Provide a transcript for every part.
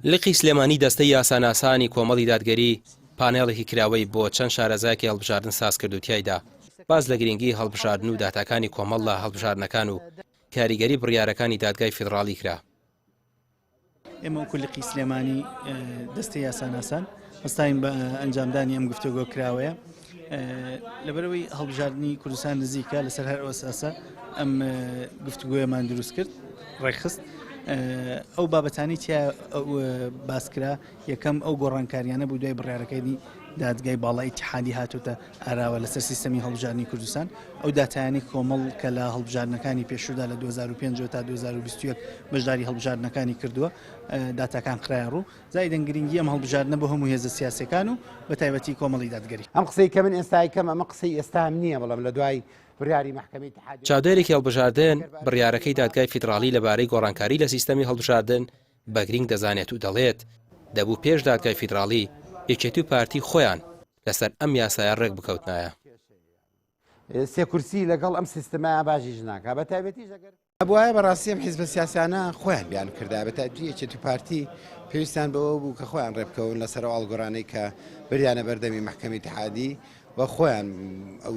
لقی سلێمانی دەستەی یاساناسانی کۆمەڵی دادگەری پانێڵێکی کراوەی بۆ چەند شارەزایەکی هەڵبژاردن سازکرد و تیایدا باس لە گرنگی هەڵبژاردن و داتاکانی کۆمەڵ لە هەڵبژاردنەکان و کاریگەری بڕیارەکانی دادگای فیدڕاڵی کرا. ئێمە وەکو لقی سلێمانی دەستەی یاساناسان هەستاین بە ئەنجامدانی ئەم گفتوگۆ کراوەیە لەبەرەوەی هەڵبژاردننی کوردستان نزیکە لەسەر هەر ئەوساسە ئەم گفتوگۆیەمان دروست کرد ڕێکخست ئەو بابەتانی تیا باسکرا یەکەم ئەو گۆڕانکاریانە بوو دوای بڕیارەکەی دادگای باڵای ئیتیحادی هاتۆتە ئاراوە لەسەر سیستەمی هەڵبژاردنی کوردستان، ئەو داتایانەی کۆمەڵ کە لە هەڵبژاردنەکانی پێشوودا لە 2005 تا 2021 بەشداری هەڵبژاردنەکانی کردووە داتاکان خرایە ڕوو، زایدەن گرنگی ئەم هەڵبژاردنە بۆ هەموو هێزە سیاسیەکان و بە تایبەتی کۆمەڵی دادگەری. ئەم قسەی کە من ئێستا ئەیکەم ئەمە قسەی ئێستام نییە بەڵام لە دوای بڕیاری مەحکەمەی ئیتیحادی چاودێرێکی هەڵبژاردن بڕیارەکەی دادگای فیدڕاڵی لەبارەی گۆڕانکاری لە سیستەمی هەڵبژاردن بە گرینگ دەزانێت و دەڵێت، دەبوو پێش دادگای فیدراڵی، یەکێتی و پارتی خۆیان لەسەر ئەم یاسایە ڕێک بکەوتنایە. سێ کورسی لەگەڵ ئەم سیستمە باشیش ناکا بە تایبەتیش ئەگەر. ئەبوایە بەڕاستی ئەم حیزبە سیاسیانە خۆیان بیان کردایە بە تایبەتی یەکێتی و پارتی پێویستیان بەوە بوو کە خۆیان ڕێبکەون لەسەر ئەو ئاڵگۆڕانەی کە بردیانە بەردەمی مەحکەمەی ئیتحادی و خۆیان ئەو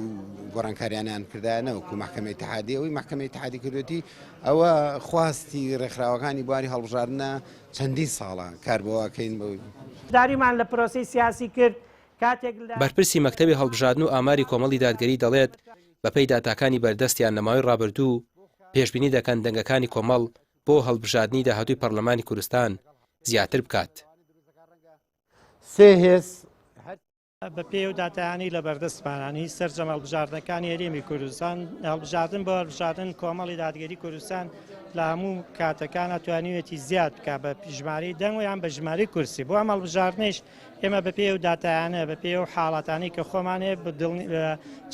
گۆڕانکاریانیان کردایە نەوەکو مەحکەمەی ئیتحادی ئەوەی مەحکەمەی ئیتحادی کردوێتی ئەوە خواستی ڕێکخراوەکانی بواری هەڵبژاردنە چەندین ساڵە کار بۆواکەین بۆ بەشداریمان لە پرۆسەی سیاسی کرد کاتێک لە. بەرپرسی مەکتەبی هەڵبژاردن و ئاماری کۆمەڵی دادگەری دەڵێت، بەپێی داتاکانی بەردەستیان لە ماوەی ڕابردوو پێشبینی دەکەن دەنگەکانی کۆمەڵ بۆ هەڵبژاردنی داهاتووی پەرلەمانی کوردستان زیاتر بکات. سێ هێز. بەپێی ئەو داتایانەی لەبەردەستمانان هی سەرجەم هەڵبژاردنەکانی هەرێمی کوردستان، هەڵبژاردن بۆ هەڵبژاردن کۆمەڵی دادگەری کوردستان لە هەموو کاتەکانە توانیویەتی زیاد بکا بە ژمارەی دەنگ و یان بە ژمارەی کورسی. بۆ ئەم هەڵبژاردنەیش ئێمە بەپێی ئەو داتایانە، بەپێی ئەو حاڵاتانەی کە خۆمان هەیە،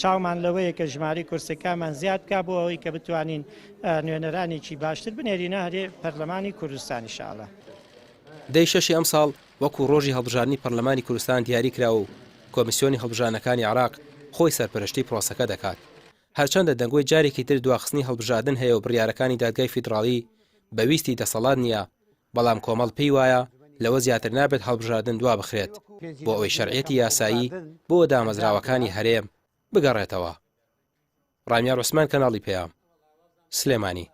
چاومان لەوەیە کە ژمارەی کورسیەکانمان زیاد بکا بۆ ئەوەی کە بتوانین نوێنەرانێکی باشتر بنێرینە هەرێ پەرلەمانی کوردستان ان شاء اللە. دەی شەشی ئەمساڵ وەکو ڕۆژی هەڵبژاردنی پەرلەمانی کوردستان دیاری کراوە و کۆمیسیۆنی هەڵبژاردنەکانی عێراق خۆی سەرپەرشتی پرۆسەکە دەکات. هەرچەندە دەنگۆی جارێکی تر دواخستنی هەڵبژاردن هەیە و بڕیارەکانی دادگای فیدڕاڵی بە ویستی دەسەڵات نییە، بەڵام کۆمەڵ پێی وایە لەوە زیاتر نابێت هەڵبژاردن دوابخرێت بۆ ئەوەی شەرعیەتی یاسایی بۆ دامەزراوەکانی هەرێم بگەڕێتەوە. ڕامیار عوسمان کەناڵی پەیام، سلێمانی.